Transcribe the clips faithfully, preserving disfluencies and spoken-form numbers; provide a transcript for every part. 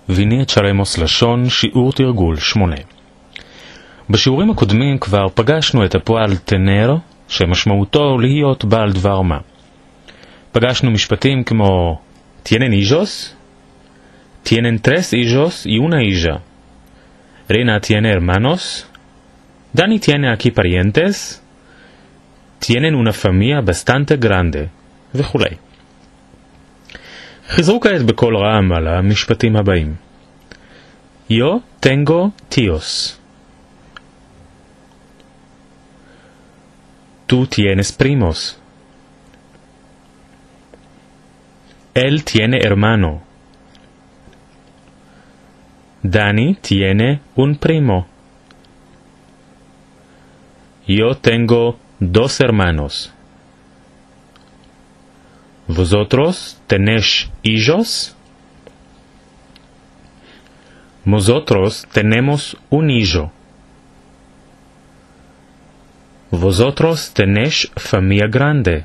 Vini a Charemos Lashon, שיעור תרגול שמונה. בשיעורים הקודמים כבר פגשנו את הפועל tener, שמשמעותו להיות בעל דבר מה. פגשנו משפטים כמו: tienen ijos? Tienen tres ijos i una ija. Rina tiene ermanos? Dani tiene aki parientes? Tienen una famiya bastante grande, וכו'. חזרו כעת בקול רם על המשפטים הבאים. Yo tengo tios. Tú tienes primos. Él tiene ermano. Dani tiene un primo. Yo tengo dos ermanos. Vozotros tenesh ijos? Mozotros tenemos un ijo. Vozotros tenesh famiya grande.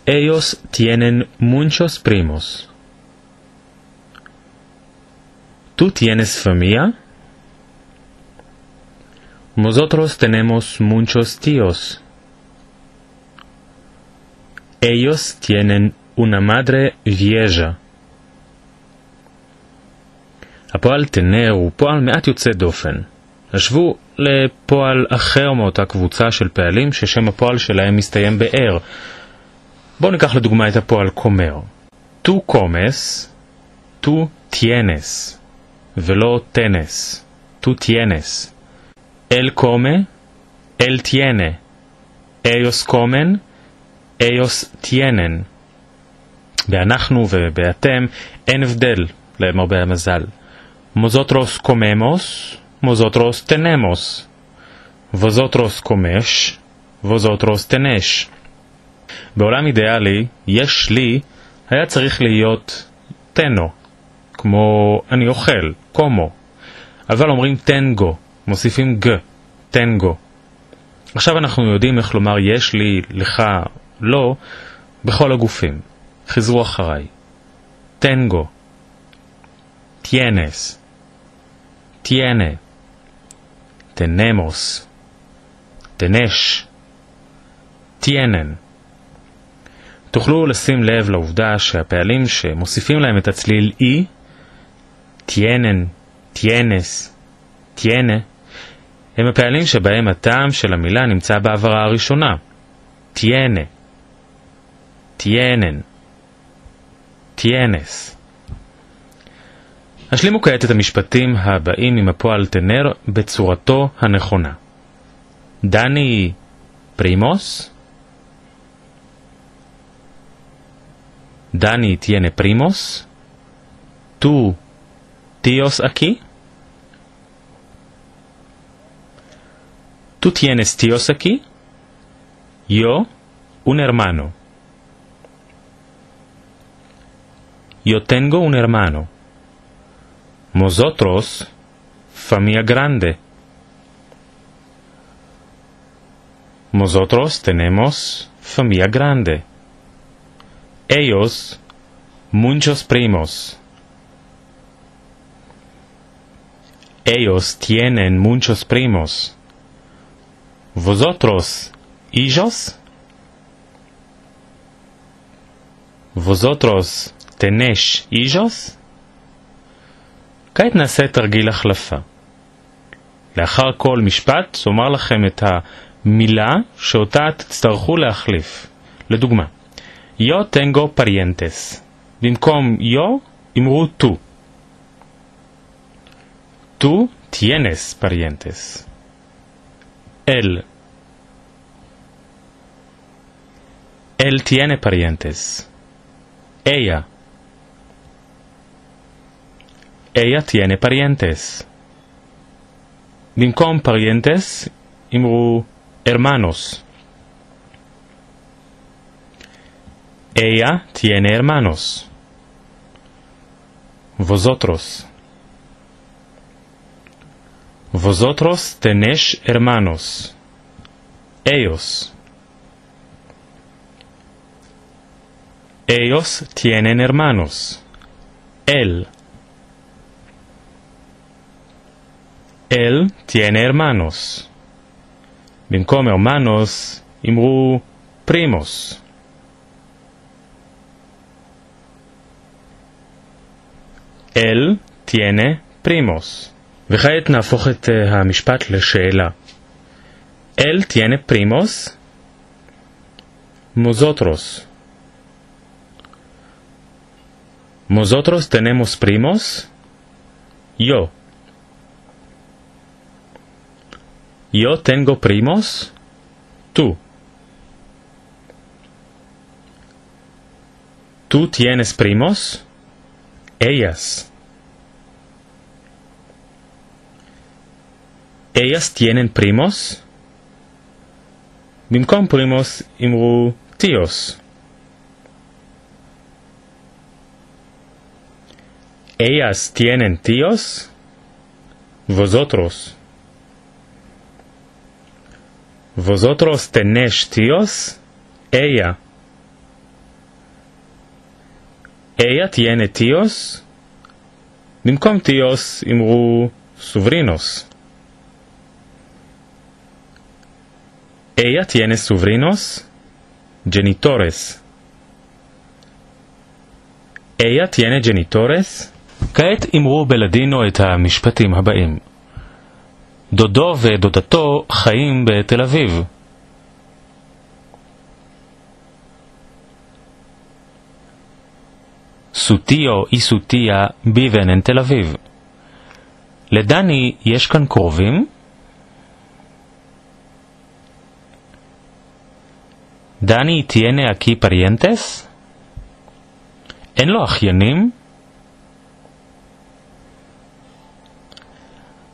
Eyos tienen munchos primos. Tú tienes famiya? Mozotros tenemos munchos tios. Eyos tienen una madre vieja. הפועל tener הוא פועל מעט יוצא דופן. השבו לפועל אחר מאותה קבוצה של פעלים ששם הפועל שלהם מסתיים ב-er. בואו ניקח לדוגמה את הפועל comer. Tú comes, tú tienes, ולא tenes, tú tienes. Él come, él tiene. Ellos comen, ellos tienen. באנחנו ובאתם אין הבדל, למרבה המזל. Mozotros comemos, mozotros tenemos. Vozotros comesh, vozotros tenesh. בעולם אידיאלי, יש לי היה צריך להיות tengo, כמו אני אוכל, como. אבל אומרים tengo, מוסיפים g, tengo. עכשיו אנחנו יודעים איך לומר יש לי, לך, לו, בכל הגופים. חזרו אחריי. Tengo. Tienes. Tiene. Tenemos. Tenesh. Tienen. תוכלו לשים לב לעובדה שהפעלים שמוסיפים להם את הצליל i, tienen, tienes, tiene, הם הפעלים שבהם הטעם של המילה נמצא באברה הראשונה. Tiene. Tienen. Tienes. השלימו כעת את המשפטים הבאים עם הפועל tener בצורתו הנכונה. Dani primos? Dani tiene primos? Tú tios aki? Tú tienes tios aki? Yo un ermano. Yo tengo un ermano. Mozotros famiya grande. Mozotros tenemos famiya grande. Eyos munchos primos. Eyos tienen munchos primos. Vozotros ijos? Vozotros tenesh ijos? כעת נעשה תרגיל החלפה. לאחר כל משפט אומר לכם את המילה שאותה תצטרכו להחליף. לדוגמה, yo tengo parientes. במקום yo אמרו tú. Tú tienes parientes. Él. Él tiene parientes. Ella. Ella tiene parientes. במקום parientes אמרו ermanos. Ella tiene ermanos. Vozotros. Vozotros tenesh ermanos. Eyos. Eyos tienen ermanos. Él. Él tiene hermanos. במקום hermanos, אמרו primos. Él tiene primos. וכעת נהפוך את, אה, המשפט לשאלה. Él tiene primos? Mozotros. Mozotros tenemos primos? Yo. Yo tengo primos? Tú. Tú tienes primos? Ellas. Ellas tienen primos? במקום primos אמרו tíos. Ellas tienen tíos? Vozotros. Vozotros tenesh tíos? Ella. Ella tiene tíos? במקום tíos אמרו סוברינוס. Ella tiene subrinos? Djenitores. Ella tiene djenitores? כעת אמרו בלאדינו את המשפטים הבאים. דודו ודודתו חיים בתל אביב. Su tío y su tía viven en Tel Aviv. לדני יש כאן קרובים? Dani tiene aki parientes? אין לו אחיינים?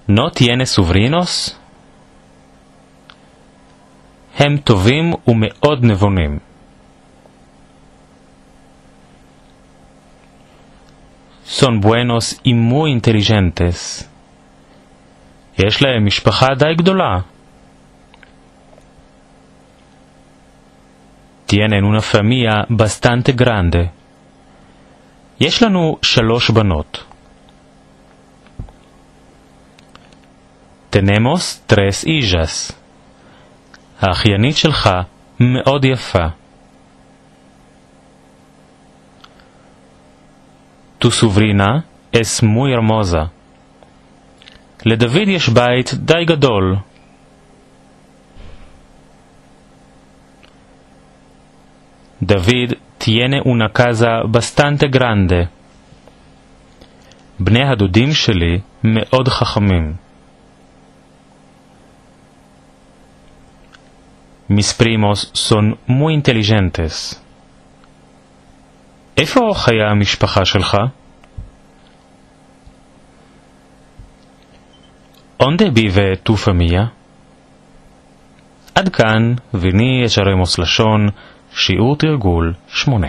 No tiene subrinos? הם טובים ומאוד נבונים. Son buenos y muy inteligentes. יש להם משפחה די גדולה. Tienen una famiya bastante grande. יש לנו שלוש בנות. Tenemos tres hijas. האחיינית שלך מאוד יפה. Tu subrina es muy ermoza. לדוד יש בית די גדול. David tiene una kaza bastante grande. בני הדודים שלי מאוד חכמים. Mis primos son muy inteligentes. איפה חיי המשפחה שלך? Onde bive tu famiya? עד כאן, vini echaremos lashon, שיעור תרגול שמונה.